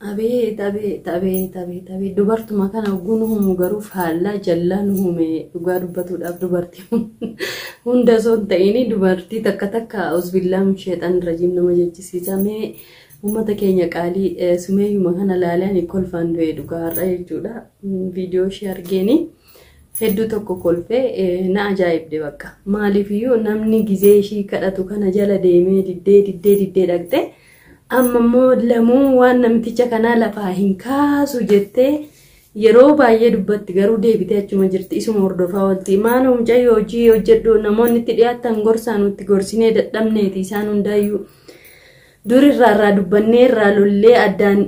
Abeet abeet abeet abeet abeet dubartuma kana hogguu nu humu garuu faallaa jallaa nu hume dhugaa dubbatuudhaaf dubartii hunda osoo hin ta'in dubartii takka takka auzubillaah min sheexaan rajiim nama jechisiisa mee uummata keenya qaalii sumeeyyuma kana laalee ani kolfaan du'e dhugaa har'a jechuudha viidiyoo ishee argeeni hedduu tokko kolfee na ajaa'ibde bakka maaliifiyyuu namni gizee ishii kadhatu kana jala deemee diddee diddee diddee dhaqxe. Amma immoo lamuu waan namticha kanaa lafaa hin kaasu jettee yeroo baay'ee dubbatti garuu deebitee achuma jirti isuma hordofaa oolti. Maaloo mucayyoo hojii hojjedhu namoonni itti dhiyaatan gorsaa nutti gorsinee dadhabneeti isaan hundaayyuu dur irraa irraa dubbannee irraa lollee addaan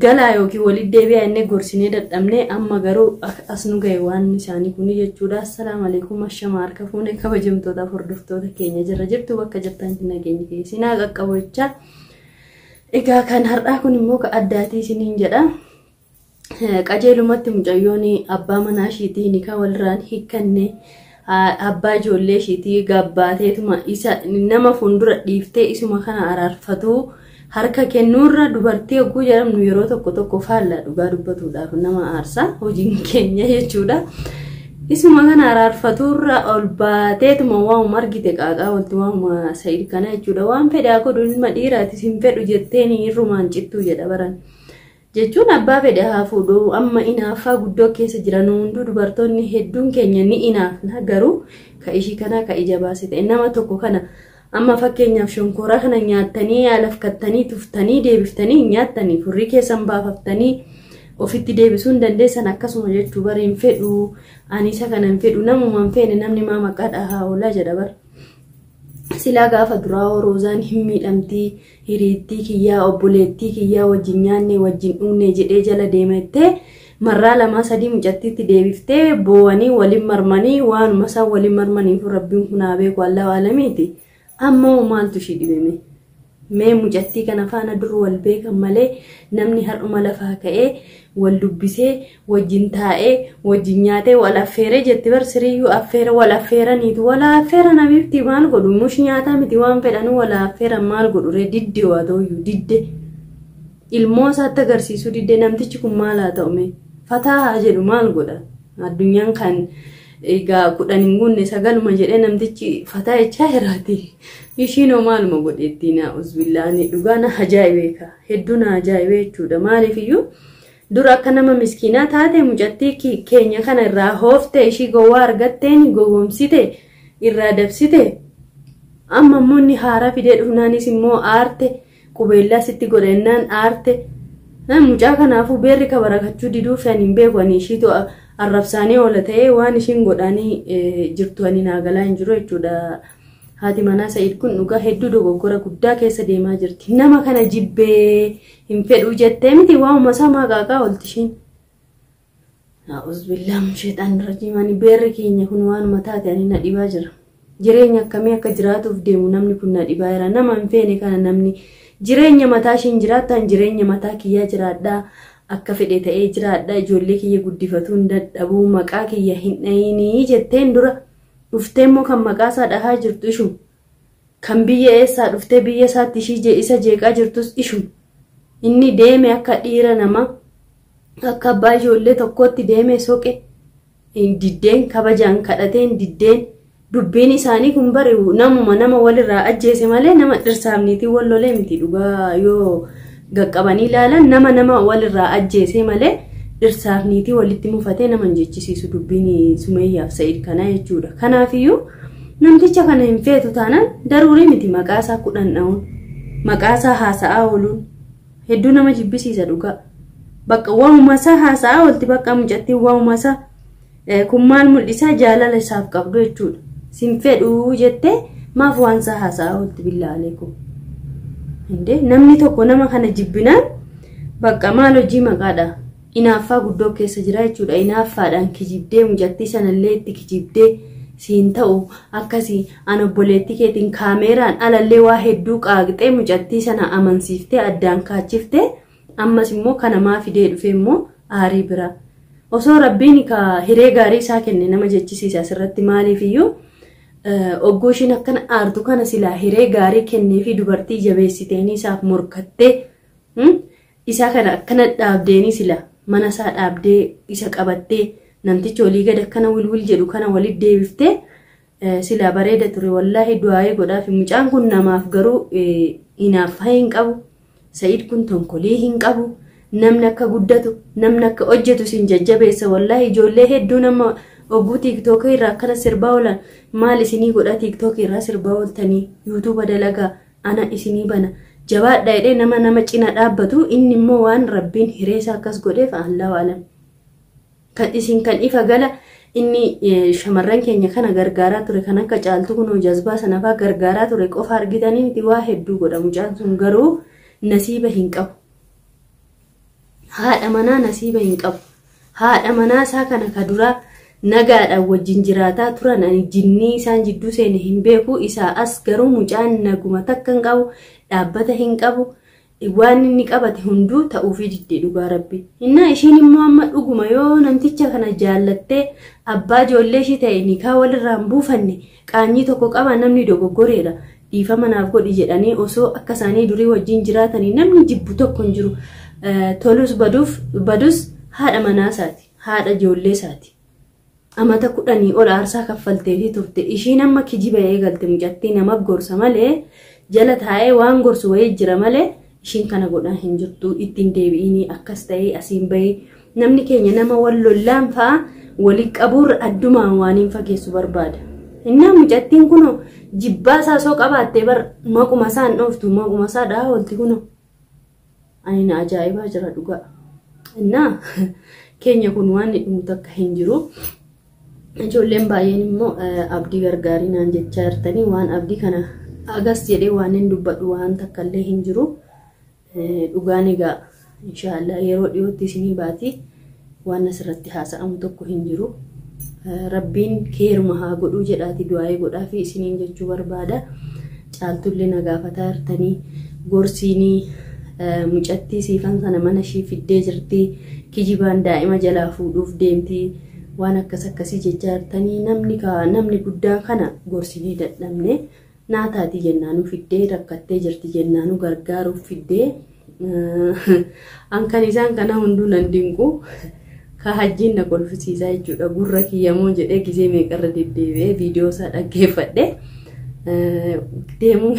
galaa yookiin walitti deebi'aa innee gorsinee dadhabnee amma garuu as nu ga'e waan isaanii kuni jechuudha. Assalaamu alaikum ashama harka fuune kabajamtootaaf hordoftoota keenya jirra jirtu bakka jirtanitti nageenya keessinaa qaqqabu jechaa. Egaa kan har'aa kun immoo ka addaatii isiniin jedha. Qajeelumatti mucayyoon abbaa manaa ishiitii nikaa walirraan hiikkanne abbaa ijoollee ishiitii gabbaateetuma isa nama fuuldura dhiiftee isuma kana araarfatuu harka kennuurra dubartii hogguu jedhamnu yeroo tokko tokko faallaa dhugaa dubbatuudhaaf nama aarsa hojiin keenya jechuudha. Isuma kana araarfatuurra ol baateetuma waanuma argite qaaqaa olti waanuma Sa'id kana jechuudha. Waan fedhe haa godhu ilma dhiiraatis hin fedhu jetteen irrumaan cittuu jedha baran. Jechuun abbaa fedhe haa fuudhu amma inaaffaa guddoo keessa jiran hunduu dubartoonni hedduun keenya ni inaafna garuu ka ishii kanaa ka ija baase ta'e nama tokko kana amma fakkeenyaaf shonkooraa kana nyaattanii alafkattanii tuftanii deebiftanii hin nyaattanii furrii keessan baafaftanii ofitti deebisuu hin dandeessan akkasuma jechuu bara hin fedhu ani isa kana hin fedhu namuma hin feene namni maa maqaa dhahaa oolaa jedha bara. Silaa gaafa duraa roozaan hin miidhamtii hiriittii kiyyaa obboleettii kiyyaa wajjin nyaanne wajjin dhugne jedhee jala deemattee marraa lamaa sadii mucattiitti deebiftee boo'anii waliin marmanii waanuma isaan waliin marmaniif rabbiin kun haa beeku allaa alamiiti. Amma hoo maaltu ishii dhibeme? Mee mucattii kana faana dur wal beekan malee namni har'uma lafaa ka'ee wal dubbisee wajjin taa'ee wajjin nyaatee wal affeeree jetti bar siriyyuu affeera wal affeeraniitu wal affeeran habiibtii maal godhu mush nyaataa miti waan fedhanuu wal affeeran maal godhu ree didde waa ta'uyyuu didde ilmoo isaatti agarsiisuu didde namtichi kun maal haa ta'u mee fataa haa jedhu maal godha addunyaan kan Egaa 10 hin guunne sagaluma jedhee namtichi fataa jechaa jiraati. Ishiin hoo maaluma godheetti naa uzbillaani dhugaa na ajaa'ibee ka hedduu na ajaa'ibee jechuudha. Maaliif iyyuu dura akka nama miskiinaa taate mucattii keenya kana irraa hoofte ishii gowwaa argatteen gowwoomsite irraa dabsite amma immoo inni haaraa fidee dhufnaanis immoo aarte qubeellaa sitti godhennaan aarte mucaa kanaafuu beerri ka barakachuu diduu fi ani hin beeku ani ishiitu arrabsaanii oola ta'ee waan ishiin godhaanii jirtu ani naa galaa hin jiru jechuudha. Haati manaa Sa'iid kun dhugaa hedduu dogoggora guddaa keessa deemaa jirti. Nama kana jibbee hin fedhuu jettee miti waanuma isaa maaqaaqaa oolti ishiin. A'uuzbillaah min sheexaan rajiim ani beerri keenya kun waanuma taate ani na dhibaa jira. Jireenya akkamii akka jiraatuuf deemu namni kun na dhibaa jira. Nama hin feene kana namni jireenya mataa ishiin jiraattan jireenya mataa kiyyaa jiraadhaa. Akka fedhe ta'ee jiraadha ijoollee kiyya guddifatuun dadhabuu maqaa kiyya hin dhayinii jetteen dura dhuftee immoo kan maqaa isaa dhahaa jirtu ishuma. Kan biyya eessaa dhuftee biyya isaatti ishii isa jeeqaa jirtus ishuma. Inni deeme akka dhiira namaa akka abbaa ijoollee tokkootti deeme soqe diddeen kabajaan kadhateen diddeen Dubbiin isaanii kun bari namuma nama walirraa ajjeese malee nama dhirsaaf niitiin wal lolee miti dhugaa yoo gaqqabanii ilaalan nama nama walirraa ajjeese malee dhirsaaf niitii walitti mufatee nama hin jechisiisu dubbiin Sumeeyyaaf Sa'id kanaa jechuudha. Kanaafiyyuu namticha kana hin feetu taanaan daruurii miti maqaa isaa 10 dha'uun maqaa isaa haasa'aa ooluun hedduu nama jibbisiisa dhugaa. Bakka waanuma isaa haasa'aa oolti bakka mucattiin waanuma isaa Kun maal mul'isa jaalala isaaf qabdu jechuudha. Sin fedhu jettee maaf waan isaa haasa'aa oolti billaa aleekum. Indee namni tokko nama kana jibbinaan bakka maal hojii maqaadha. Inaaffaa guddoo keessa jira jechuudha. Inaaffaadhaan kijibdee mucattii sanallee itti kijibdee siin ta'u akkasii an obboleettii keetiin kaameeraan alallee waa hedduu qaaqxee mucattii sana amansiiftee addaan kaachiftee ammas immoo kana maa fidee dhufee immoo aarii biraa. Osoo rabbiin ka hiree gaarii isaa kenne nama jechisiisa asirratti maaliif iyyuu ogguu ishiin akkana aartu kana silaa hiree gaarii kennee fi dubartii jabeessiteenii isaaf morkattee Isaa kana akkana dhaabdeeni sila mana isaa dhaabdee isa qabattee namtichi olii gad akkana wilwil jedhu kana walitti deebiftee sila bareeda ture. Wallaahi du'aayee godhaaf. Mucaan kun namaaf garuu hinaaffaa hin qabu. Sa'iid kun tonkolii hin qabu. Namni akka guddatu, namni akka hojjetu isin jajjabeessa. Wallaahi ijoollee hedduu nama oguu tiiktookii irraa akkana sirbaa oolan, maal isinii godha tiiktookii irraa sirbaa ooltanii, yuutuuba dalagaa, ana isinii bana, jabaadha jedhee nama cina dhaabbatu. Inni immoo waan rabbiin hireessa akkas godheef, Allahu alam. Kan isin kan ifa gala inni shamarran keenya kana gargaaraa ture, kan akka Caaltuu kunoo jazbaa sanafaa gargaaraa ture qofa argitanii miti, waa hedduu godha mucaan sun, garuu nasiiba hin qabu. Haadha manaa nasiiba hin qabu. Haadha manaa isaa kana ka duraa nagaadhaan wajjin jiraataa turan, ani jinnii isaan jidduu seene hin beeku. Isaa as garuu mucaan naguma takka hin qabu, dhaabbata hin qabu. Waan inni qabate hunduu ta'uufii didde, dhugaa rabbi. Innaa ishiin immoo amma dhuguma yoo namticha kana jaallattee abbaa ijoollee ishii ta'e, nikaa walirraa hin buufanne, qaanyii tokko qaba, namni dogoggoreedha, dhiifama naaf godhi jedhanii osoo akka isaanii durii wajjin jiraatanii namni jibbu tokko hin jiru. Tolus baduuf badus haadha manaa isaati, haadha ijoollee isaati. Amata 10 ol aarsaa kaffalteefii turte. Ishiin amma kijiba eegalte. Mucattii nama gorsa malee, jala taa'ee waan gorsu wayii jira malee, ishiin kana godhaa hin jirtu. Ittiin deebi'inii akkas ta'ee asiin bahee namni keenya nama wal lollaan fa'a walii qabuurra addumaan waan hin fageessu barbaada. Innaa mucattiin kunoo jibbaa isaa osoo qabaattee bar maquma isaa hin dhooftu, maquma isaa dhahaa oolti kunoo. Ani na ajaa'ibaa jira dhugaa. Innaa keenya kun waan dhumu takka hin jiru. Ijoolleen baay'een immoo abdii gargaarii naan jechaa jirtanii, waan abdii kana agas jedhee waan hin dubbadhu waan takka illee hin jiru. Dhugaan egaa inshaallah yeroo dhiyootti isinii baati, waan asirratti haasa'amu tokko hin jiru. Rabbiin keeruma haa godhuu jedhaati du'aa'ee godhaa fi isiniin jechuu barbaada. Caaltullee na gaafataa jirtanii, gorsiinii mucattii siifan sana mana ishii fiddee jirti, kijibaan daa'ima jalaa fuudhuuf deemti, waan akkas akkasii jechaa jirtanii. Namni guddaan kana gorsinee dadhabne, naa taati jennaanuu fiddee rakkattee jirti jennaanuu gargaaruuf fiddee. An kan isaan kana hunduu nan dinqu, ka hajjiin na kolfisiisaa jechuudha. Gurra kiyyamoo jedhee gizee meeqarra deddeebi'ee viidiyoo isaa dhaggeeffadhe deemuu.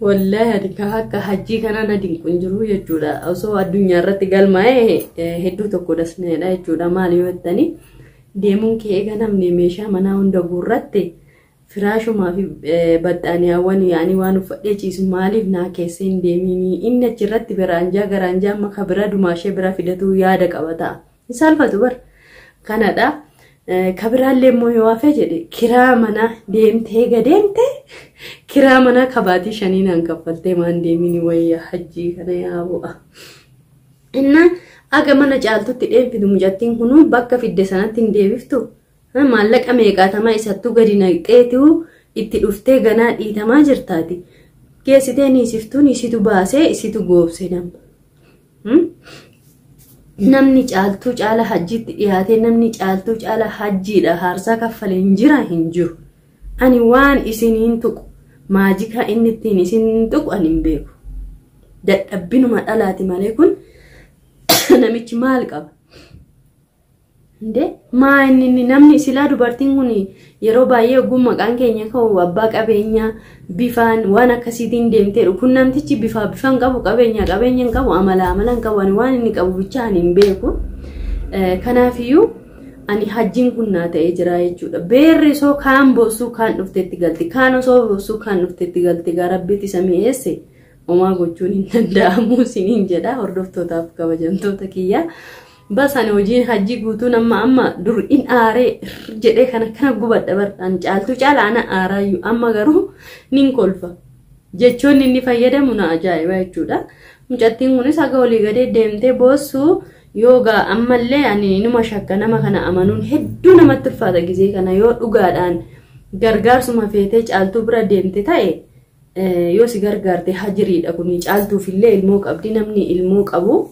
Wallaahi ani ka akka hajjii kana na dinqu hin jiru jechuudha. Osoo addunyaa irratti galmaa'ee hedduu tokko dasneedha jechuudha. Maal yoo jettanii, deemuun kee eega namni meeshaa manaa hunda guurratte, firaashumaa fi baxxaaniyaawwan yaanii waan uffadhee ciisu maaliif naa keessa hin deeminii? Inni achirratti biraanjaa garaanjaa amma ka bira dumaashee bira fidatu yaada qaba ta'a. Hin saalfatu bar. Kanadha. Ka biraallee immoo yoo hafe jedhe, kiraa manaa deemtee gadeemtee kiraa manaa kabaatii 5 naan kaffaltee maan deemini? Wayya hajjii kana yaa bu'a. Innaa aga mana Caaltutti dheemfitu mucattiin kunuu bakka fidde sanatti hin deebiftu. Maallaqa meeqaatamaa isattuu gadi naqxeetu itti dhuftee ganaa dhiitamaa jirtaati. Geessitee niisiftuun isitu baasee isitu goobse nama. Namni Caaltuu caala hajjiitti dhiyaatee, namni Caaltuu caala hajjiidha haarsaa kaffale hin jira, hin jiru. Ani waan isiniin tuqu, maajikaa inni ittiin isin tuqu ani hin beeku. Dadhabbinuma dhalaati malee kun namichi maal qaba? Indee maa inni namni silaa dubartiin kun yeroo baay'ee ogummaa maqaan keenya ka'u abbaa qabeenyaa bifaan waan akkasiitiin deemteedha. Kun namtichi bifaa bifaan qabu, qabeenya qabeenya hin qabu, amala amala hin qabu, ani waan inni qabu bicha ani hin beeku. Kanaafiyyuu ani hajjiin kun naa ta'ee jira jechuudha. Beerri osoo kaan boossuu kaan dhufteetti galti. Kaan osoo boossuu kaan dhufteetti galti. Gaa rabbiitti isa mi'eesse, homaa gochuun hin danda'amu isiniin jedha, hordoftootaaf kabajamtoota kiyya. Bas ani hojiin hajjii guutuun amma dur in aaree jedhee kana kana gubadha bar'aan, Caaltuu caala ana aaraayyuu, amma garuu nin kolfa. Jechoonni inni fayyadamu na ajaa'iba jechuudha. Mucattiin kunis haga olii gadee deemtee boossuu yoogaa ammallee ani numa shakka. Nama kana amanuun hedduu namatti ulfaata gizee kana. Yoo dhugaadhaan gargaarsuma feetee Caaltuu bira deemte ta'e, yoo si gargaarte hajiriidha kuni. Caaltuufillee ilmoo qabdi, namni ilmoo qabu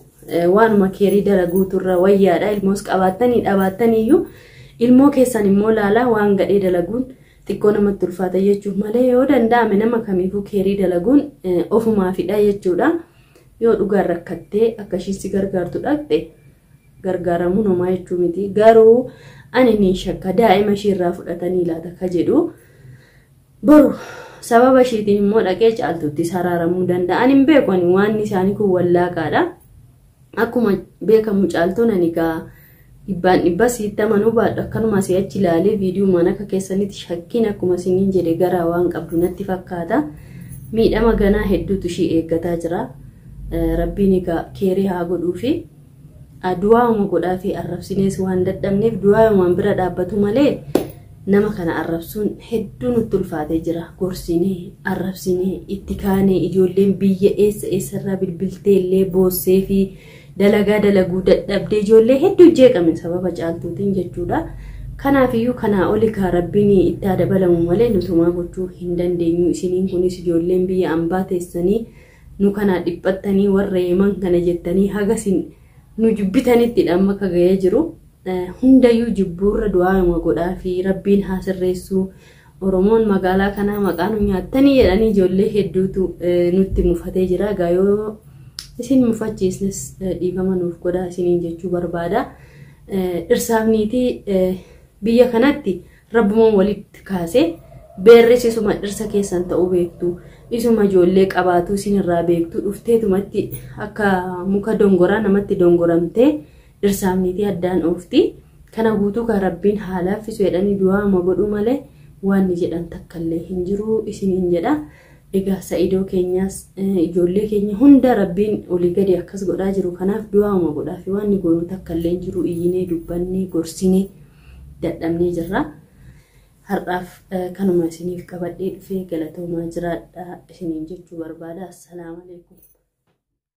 waanuma keerii dalaguuturra wayyaadha. Ilmoos qabaattanii dhabaattaniiyyuu ilmoo keessan immoo laalaa, waan gadhee dalaguun xiqqoo namatti ulfaata jechuuf malee, yoo danda'ame nama kamiifuu keerii dalaguun ofumaafidha jechuudha. Yoo dhugaan rakkattee akka ishiin si gargaartu dhaqxe gargaaramuun homaa jechuu miti. Garuu ani ni shakka, daa'ima ishii irraa fudhatanii laata ka jedhu. Boru sababa ishiitiin immoo dhaqee Caaltuuttis araaramuu danda'a. Ani hin beeku, ani waan isaanii kun wallaaqaadha. Akkuma beekamu Caaltuun ani gaa dhibbaan dhibba sitti amanuu baadhu, akkanuma si'achi ilaalee viidiyoo akka keessanitti shakkiin akkuma isiniin jedhe garaa waan qabdu natti fakkaata. Miidhama ganaa hedduutu ishii eeggataa jira. Rabbiin egaa keerii haa godhuufi du'aa'uma godhaa fi arrabsinees waan dadhabneef du'aa'umaan bira dhaabbatu malee nama kana arrabsuun hedduu nutti ulfaatee jira. Gorsinee, arrabsinee, itti kaanee, ijoolleen biyya eessa eessarraa bilbiltee illee boossee fi dalagaa dalaguu dadhabdee ijoollee hedduu jeeqame sababa Caaltuutiin jechuudha. Kanaafiyyuu kanaa oli kaa Rabbiin itti haa dabalamu malee nutumaa gochuu hin dandeenyu. Isiniin kunis ijoolleen biyya ambaa teessanii nu kanaa dhiphattanii warra himan kana jettanii haga isin nu jibbitanitti amma akka ga'ee jiru. Hundayyuu jibbuurra du'aa'uma godhaa fi Rabbiin haa sirreessuu. Oromoon magaalaa kanaa maqaa nu nyaattanii jedhanii ijoollee hedduutu nutti mufatee jira. Egaa yoo isin mufachiisnes dhiifama nuuf godhaa isiniin jechuu barbaada. Dhirsaaf niitii biyya kanatti rabbumaan walitti kaasee beerris isuma dhirsa keessan ta'uu beektu, isuma ijoollee qabaatu isinirraa beektu, dhufteetumatti akka muka dongoraa namatti dongoramtee dhirsaaf niitii addaan oofti. Kana guutuu kan Rabbiin haa laaffisu jedhanii du'aama godhuu malee waan ni jedhan takkallee hin jiru isiniin jedha. Egaa Sa'idoo keenyaas ijoollee keenya hunda Rabbiin olii gadi akkas godhaa jiru, kanaaf du'aama godhaa fi waan ni goonu takkallee hin jiru. Iyyinee, dubbannee, gorsinee dadhabnee jirra. Har'aaf kanuma isiniif qabadhee dhufee, galatoomaa, jiraadha isiniin jechuu barbaada. Assalaamu alaikum.